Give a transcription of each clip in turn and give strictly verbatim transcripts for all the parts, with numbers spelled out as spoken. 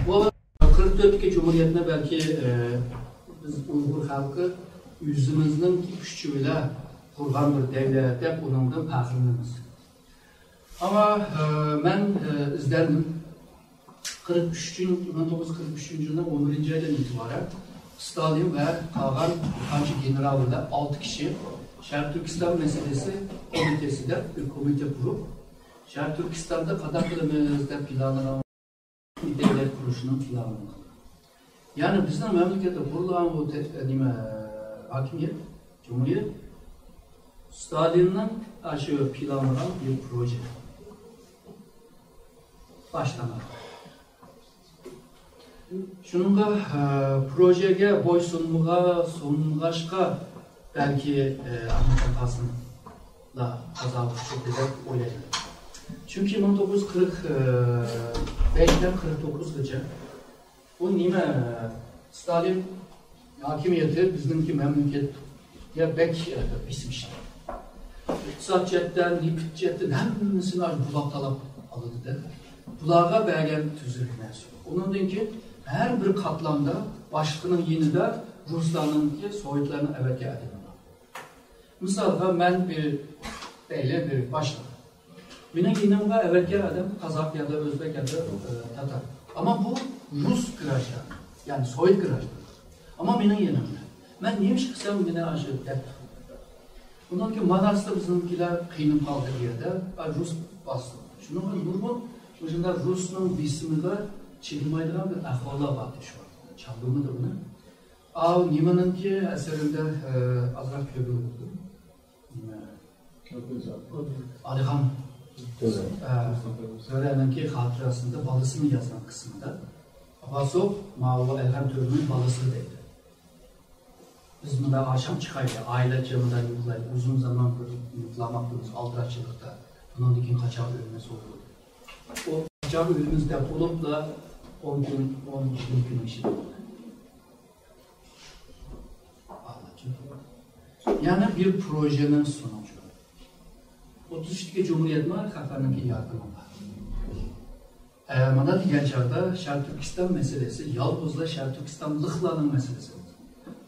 بۇ قىرىق تۆتتىكى جۇمھۇرىيەتنى بەلكى، ئە، بىز ئۇيغۇر خەلقى ئۆزىمىزنىڭ كۈچى بىلەن قۇرغان بىر دەۋلەت دەپ ئۇنىڭدىن پەخىرلىنىمىز. ئەمما، ئە، مەن، ئە، ئىزدەندىم. قىرىق ئۈچىنچى، مىڭ توققۇز يۈز قىرىق ئۈچىنچى يىلنىڭ ئون بىرىنچى ئايدىن ئېتىبارەن ستالىن ۋە قالغان بىر قانچە گېنېرال بىلەن ئالتە كىشى شەرقىي تۈركىستان مەسىلىسى كومىتېتى دەپ بىر كومىتېت قۇرۇپ، شەرقىي تۈركىستاندا قانداق قىلىمىز دەپ پىلانلىنىپ، دۆلەت قۇرۇشنىڭ پىلانىنى قىلدى. يەنى بىزنىڭ مەملىكەتتە قۇرۇلغان بۇ تە-، نېمە، ھاكىمىيەت، جۇمھۇرىيەت ستالىننىڭ ئاشۇ پىلانلىغان بىر پروژە باشلانغان. شۇنىڭغا، ئە، پروژەگە بويسۇنمىغا-، سۇنمىغاچقا، بەلكى، ئە، ئەمىرخان قاسىملا قازاغا ئۇچرىدى دەپ ئويلايمەن. چۈنكى مىڭ توققۇز يۈز قىرىق بەشتىن قىرىق توققۇزغىچە بۇ نېمە، ستالىن ھاكىمىيىتى بىزنىڭكى مەملىكەتكە بەك، ئە، بېسىم ئىشلىدى. ئىقتىساد جەھەتتىن، نېفىت جەھەتتىن ھەممىسىنى ئاشۇ بۇلاپ تالاپ ئالىدۇ-دە. بۇلارغا بەرگەن تۈزۈك نەرسە يوق. ئۇنىڭدىن كېيىن ھەر بىر قاتلامدا باشلىقىنىڭ يېنىدا رۇسلارنىڭكى، سوۋېتلارنىڭ ئەۋەتكەن ئادىمى بار. مىسالغا، مەن بىر، دەيلى، بىر باشلىق. مېنىڭ يېنىمغا ئەۋەتكەن ئادەم قازاق يادا ئۆزبېك يادا، ئە، تاتار. ئەمما بۇ رۇس گراژدانى، يەنى سوۋېت گراژدانى. ئەمما مېنىڭ يېنىمدا. مەن نېمە ئىش قىلسام، مېنى ئاشۇ دەپ تۇرىدۇ. ئۇنىڭ كېيىن ماناستا بىزنىڭكىلەر قىينىلىپ قالدى بۇ يەردە. ئا، رۇس باستى. شۇنىڭغا نۇرغۇن مۇشۇنداق رۇسنىڭ بېسىمىغا چىدىمايدىغان بىر ئەھۋاللار بار شۇ ۋاقىتتا. چاندۇرمىدى بۇنى. ئاۋۇ نېمىنىڭكى ئەسىرىدە، ئە، ئازراق كۆرگىلى بولىدۇ. نېمە؟ ئالىخان، ئە، زۆرەنىڭكى خاتىرىسىدە بالىسىنى يازغان قىسمىدا. ئاباسوف ماۋۇ ئەلھەم تۆرىنىڭ بالىسى دەيدۇ. بىز مۇنداق ئاخشام چىقايلى، ئائىلىچە مۇنداق يۇقلايلى، ئۇزۇن زامان بىر يۇقلاماپتىمىز ئالدىراشچىلىقتا. بۇنىڭدىن كېيىن قاچان ئۆلىمىز ئۇ. ئۇ قاچان ئۆلىمىز دەپ بولۇپلا ئون كۈن، ئون يىگىرمە كۈن ئىچىدە. يەنە بىر پروژېنى سۇنۇڭ. ئوتتۇز ئۈچتىكى جۇمھۇرىيەتمۇ خەقلەرنىڭكى ياردىمى بار. ئە، مانا دېگەن چاغدا شەرقىي تۈركىستان مەسىلىسى يالغۇزلا شەرقىي تۈركىستانلىقلارنىڭ مەسىلىسى ئەمەس.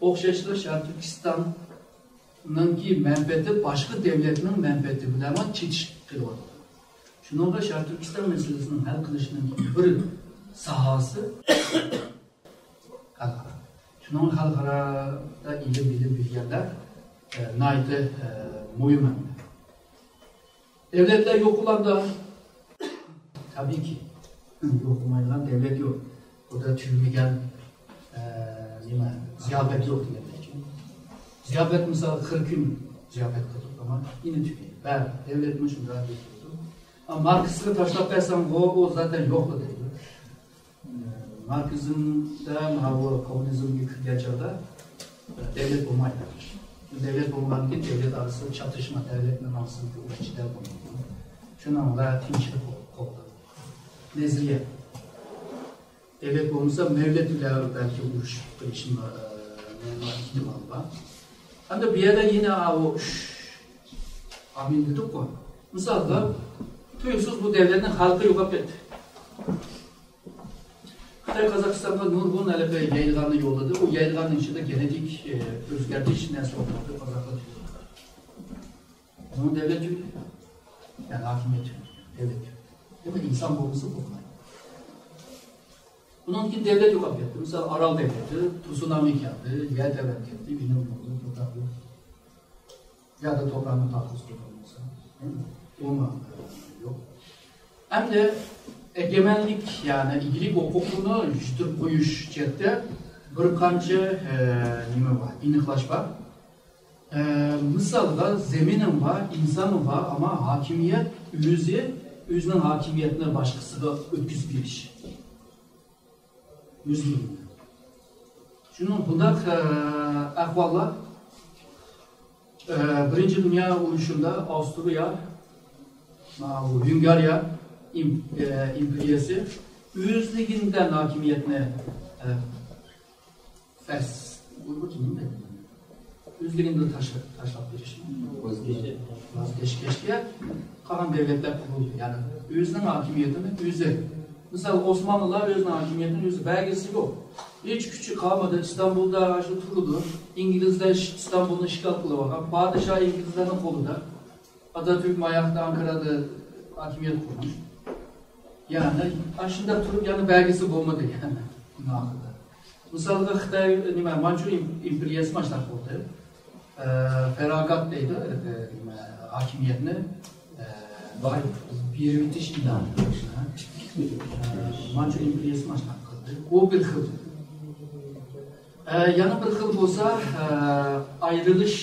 ئوخشاشلا شەرقىي تۈركىستاننىڭكى مەنپەئەتى باشقا دۆلەتنىڭ مەنپەئەتى بىلەنمۇ چېتىشىپ قېلىۋاتىدۇ. شۇنىڭغا شەرقىي تۈركىستان مەسىلىسىنى ھەل قىلىشنىڭ بىر ساھەسى خەلقئارا. شۇنىڭ خەلقئارادا ئىلىم بىلىم بىلگەنلەر، ئە، ناھايىتى، ئە، مۇھىم. دۆلەتلەر يوق بولامدا؟ تەبىئىيكى. يوق بولمايدىغان دۆلەت يوق. بۇدا تۈگىمىگەن، ئە، نېمە، زىياپەت يوق دېگەندەك. زىياپەت، مىسال، قىرىق كۈن زىياپەت قىلدۇق، ئەمما يەنە تۈگىدى. بەرىبىر دۆلەتمۇ شۇنداق دەيدۇ. ئەمما ماركسقا تاشلاپ بەرسەڭ، ئۇ، ئۇ زاتەن يوقلا دەيدۇ. ماركسىزمدا ماۋۇ كوممۇنىزمگە كىرگەن چاغدا دۆلەت بولمايدۇ. دۆلەت بولمىغاندىن كېيىن دۆلەت ئارىسىدا چاتىشما، دۆلەتنىڭ ئارىسىدا ئۇرۇش جېدەل بولمايدۇ. شۇنىڭ بىلەن تىنچلىق بولدى. نەزەرىيە. دۆلەت بولمىسا، مىللەت بىلەن بەلكى ئۇرۇشۇپ قېلىشمۇ، ئە، ئېھتىمالى بار. ئەمدى بۇ يەردە يەنە ئاۋۇ ئۈچ ئامىل دېدۇققۇ. مىسالغا، تۇيۇقسىز بۇ دۆلەتنىڭ خەلقى يوقاپ كەتتى. خىتاي قازاقىستانغا نۇرغۇن ھېلىقى يەيدىغاننى يوللىدى. ئۇ يەيدىغاننىڭ ئىچىدە گېنېتىك، ئە، ئۆزگەرتىش نەرسە بولدى. قازاقلار تۈگىدى. بۇنىڭ دۆلەت تۈگىدى. يەنى ھاكىمىيەت تۈگىدى. دۆلەت تۈگىدى. دېمەك، ئىنسان بولمىسا بولمايدۇ. بۇنىڭدىن كېيىن دۆلەت يوقاپ كەتتى. مىسال، ئارال دۆلىتى، تسۇنامى كەلدى، يەر تەۋرەپ كەتتى، ئۆينىڭ يولى، توپراق يوق. يا دا توپراقنى تارتقۇزۇپ قويغان بولسا، ئۇمۇ يوق. ئەمدى ئەگەمەنلىك، يەنى ئىگىلىك ھوقۇقىنى يۈتۈرۈپ قويۇش جەھەتتە بىر قانچە، ئە، نېمە بار، ئېنىقلاش بار. ئە، مىسالغا، زېمىنىڭ بار، ئىنساننىڭ بار، ئەمما ھاكىمىيەت ئۆزى، ئۆزىنىڭ ھاكىمىيىتىنى باشقىسىغا ئۆتكۈزۈپ بېرىش. يۈز يىل. شۇنىڭ بۇنداق، ئە، ئەھۋاللار، ئە، بىرىنچى دۇنيا ئۇرۇشىدا ئاۋسترىيە، ماۋۇ ھۈنگارىيە ئىم-، ئە، ئىمپېرىيەسى ئۆزلۈكىدىن ھاكىمىيەتنى، ئە، پەس، ئۇيغۇرچە نېمە دەيدۇ؟ ئۆزلۈكىدىن تاشلاپ، تاشلاپ بېرىشنى. ۋاز كېچىش. ۋاز كېچىشكە قالغان دۆلەتلەر قوبۇل. يەنى ئۆزىنىڭ ھاكىمىيىتىنى ئۆزى مىسال، ئوسمانلىلار ئۆزىنىڭ ھاكىمىيىتىنى ئۆزى بەرگۈسى يوق. ھېچ كۈچى قالمىدى. ئىستانبۇلدا شۇ تۇرىدۇ. ئىنگلىزلەر ئىستانبۇلنى ئىشغال قىلىۋالغان. پادىشاھ ئىنگلىزلارنىڭ قولىدا. ئاتاتۈرك ماياقتا ئانكارادا ھاكىمىيەت قۇرغان. يەنى، ئاشۇنداق تۇرۇپ، يەنە بەرگىسى بولمىدى، يەنى، ئۇنىڭ ئاخىرىدا. مىسالغا، خىتاي، نېمە، مانچۇ ئىم-، ئىمپېرىيەسى ماشۇنداق بولدى. ئە، پاراگات دەيدۇ، ئە، نېمە، ھاكىمىيەتنى، ئە، بېرىۋېتىش ئېلان قىلىش، ھە؟ ئە، مانچۇ ئىمپېرىيەسى ماشۇنداق قىلدى. ئۇ بىر خىل. ئە، يەنە بىر خىل بولسا، ئە، ئايرىلىش.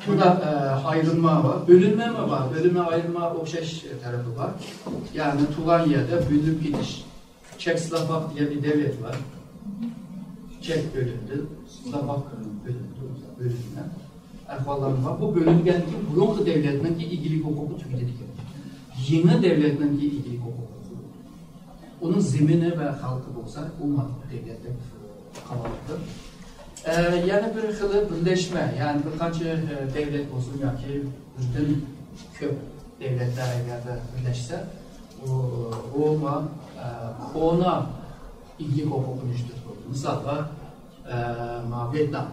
بۇندا، ئە، ئايرىلما بار، بۆلۈنمەمۇ بار. بۆلۈنمە، ئايرىلما ئوخشاش تەرىپى بار. يەنى تۇغان يەردە بۆلۈنۈپ كېتىش. چېكوسلوۋاك دېگەن دۆلەت بار. چېك بۆلۈندى، سلوۋاك بۆلۈندى، بۆلۈنمە ئەھۋاللار بار. بۇ بۆلۈنگەندىن كېيىن بۇرۇنقى دۆلەتنىڭكى ئىگىلىك ھوقۇقى تۈگىدى دېگەن. يېڭى دۆلەتنىڭكى ئىگىلىك ھوقۇقى. ئۇنىڭ زېمىنى ۋە خەلقى بولسا ئۇ دۆلەتتە قالىدۇ. ئە، يەنە بىر خىلى بىرلەشمە، يەنى بىر قانچە، ئە، دۆلەت بولسۇن ياكى بىردىن كۆپ دۆلەتلەر ئەگەردە بىرلەشسە، ئۇ، ئۇ ما-، ئە، كونا ئىگىلىك ھوقۇقىنى يۈزتۈرۈپ بولىدۇ. مىسالغا، ئە، ما ۋيېتنام.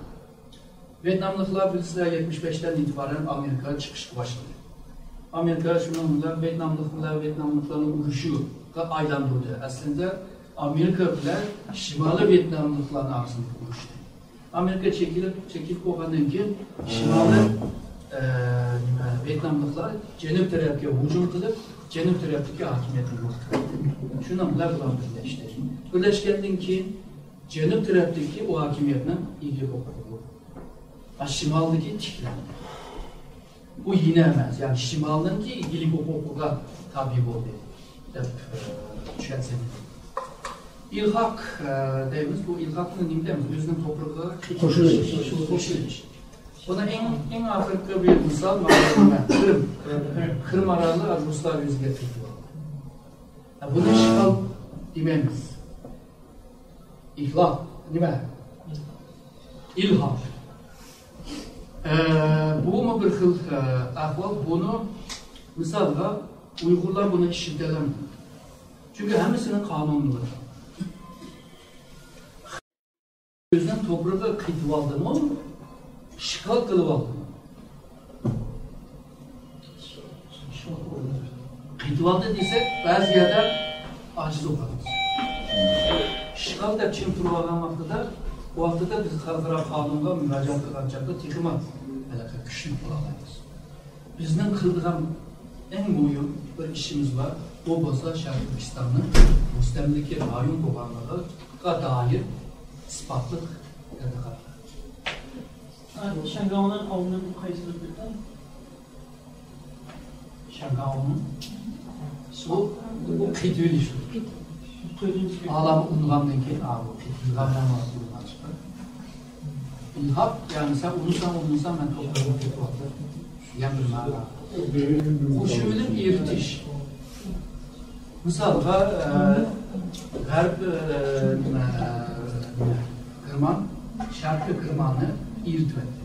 ۋيېتناملىقلار بىلىسىلەر، يەتمىش بەشتىن ئېتىبارەن ئامېرىكا چىقىشقا باشلىدى. ئامېرىكا شۇنىڭ بىلەن ۋيېتناملىق بىلەن ۋيېتناملىقلارنىڭ ئۇرۇشىغا ئايلاندۇردى. ئەسلىدە ئامېرىكا بىلەن شىمالىي ۋيېتناملىقلارنىڭ ئارىسىندىكى ئۇرۇشتى. ئامېرىكا چېكىنىپ، چېكىنىپ بولغاندىن كېيىن شىمالىي، ئە، نېمە، ۋيېتناملىقلار جەنۇب تەرەپكە ھۇجۇم قىلىپ، جەنۇب تەرەپتىكى ھاكىمىيەتنى يوقىتىپ، شۇنىڭ بىلەن بۇلار بىرلەشتى. بىرلەشكەندىن كېيىن جەنۇب تەرەپتىكى ئۇ ھاكىمىيەتنىڭ ئىگىلىك ھوقۇقى يوق. ھە، شىمالدىكى تىكلەندى. بۇ يېڭى ئەمەس، يەنى شىمالنىڭكى ئىگىلىك ھوقۇقىغا تابىئ بولدى دەپ، ئە، چۈشەنسەم. ئىلھاق، ئە، دەيمىز، بۇ ئىلھاقنى نېمە دەيمىز؟ ئۆزىنىڭ توپرىقىغا قوشۇلۇش. قوشۇلۇش. بۇنىڭ ئەڭ، ئەڭ ئاخىرقى بىر مىسال، مانا، قىرىم. قىرىم ئارالى رۇسلار ئۆزىگە قېتىۋالدى. ھە، بۇنى ئىشغال دېمەيمىز. ئىھلاق نېمە؟ ئىلھاق. ئە، بۇمۇ بىر خىل، ئە، ئەھۋال. بۇنى، مىسالغا، ئۇيغۇرلار بۇنى ئىشلىتەلەمدۇ؟ چۈنكى ھەممىسىنىڭ قانۇنى بار. ئۆزىنىڭ توپرىقىغا قېتىۋالدىمۇ، ئىشغال قىلىۋالدىمۇ؟ قېتىۋالدى دېسەك، بەزى يەردە ئاجىز بولۇپ قالىمىز. ئىشغال دەپ چىڭ تۇرۇۋالغان ۋاقتىدا، بۇ ۋاقتىدا بىز خەلقئارا قانۇنغا مۇراجىئەت قىلغان چاغدا تېخىمۇ ھېلىقى كۈچلۈك بولالايمىز. بىزنىڭ قىلىدىغان ئەڭ مۇھىم بىر ئىشىمىز بار، بۇ بولسا شەرقىي تۈركىستاننىڭ مۇستەملىكە رايون بولغانلىقىغا دائىر ئىسپاتلىق تەتقىقاتلار. شياڭگاۋنىڭ ئاۋۇنىڭ قايسى بىر بىردىن؟ شياڭگاۋنىڭ سۇ، بۇ قېتىۋېلىش. ئالام ئۇنغاندىن كېيىن، ئا، بۇ قېتىۋېلىش. ئىلھاق، يەنى سەن ئۇنىساڭ، ئۇنىمىساڭ، مەن توختىماي كېتىۋاتىمەن دېگەن بىر مەنا. قوشۇۋېلىپ ئېرىتىش. مىسالغا، ئە، غەرب، ئە، نېمە، نېمە، كىرمان، شەرقىي كىرماننى ئېرىتىۋەتتى.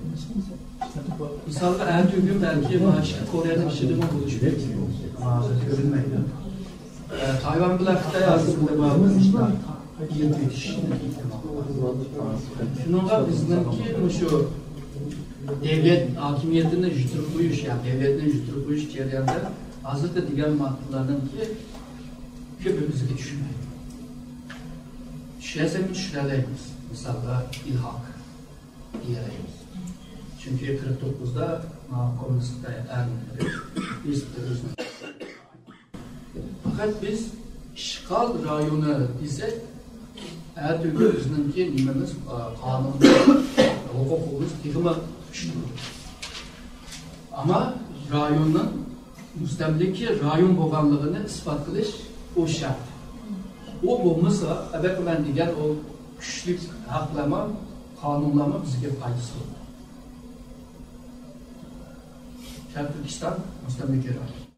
مىسالغا، ئەتىگۈن بەلكى مانا شەرقىي كورېيەنىڭ ئىچىدىمۇ بولۇشى مۇمكىن. ئەمما ھازىر كۆرۈنمەيدۇ. ئە، تايۋان بىلەن خىتاي ئارىسىدا بار بولۇشتا ئېرىتىۋېتىش. شۇنىڭغا بىزنىڭكى مۇشۇ دۆلەت ھاكىمىيىتىنى يۈتتۈرۈپ قويۇش، يا دۆلەتنى يۈتتۈرۈپ قويۇش جەريانىدا ھازىرقى دېگەن ماددىلارنىڭكى كۆپى بىزگە چۈشمەيدۇ. چۈشەنسەكمۇ چۈشىنەلەيمىز. مىسالغا، ئىلھاق دېيەلەيمىز. چۈنكى قىرىق توققۇزدا، ئا، كوممۇنىست خىتاي ئەرمىنلىرى بىز ئۆزىنىڭ پەقەت بىز ئىشغال رايونى دېسەك، ئەتىگۈن بىزنىڭكى نېمىمىز، ئا، قانۇنىمىز، ھوقۇقىمىز تېخىمۇ كۈچلۈك. ئەمما رايوننىڭ مۇستەملىكە رايون بولغانلىقىنى ئىسپات قىلىش ئۇ شەرت. ئۇ بولمىسا، ئەلۋەتتە مەن دېگەن ئۇ كۈچلۈك ھەقلەرمۇ، قانۇنلارمۇ بىزگە پايدىسى يوق. شەرقىي تۈركىستان مۇستەملىكە رايون.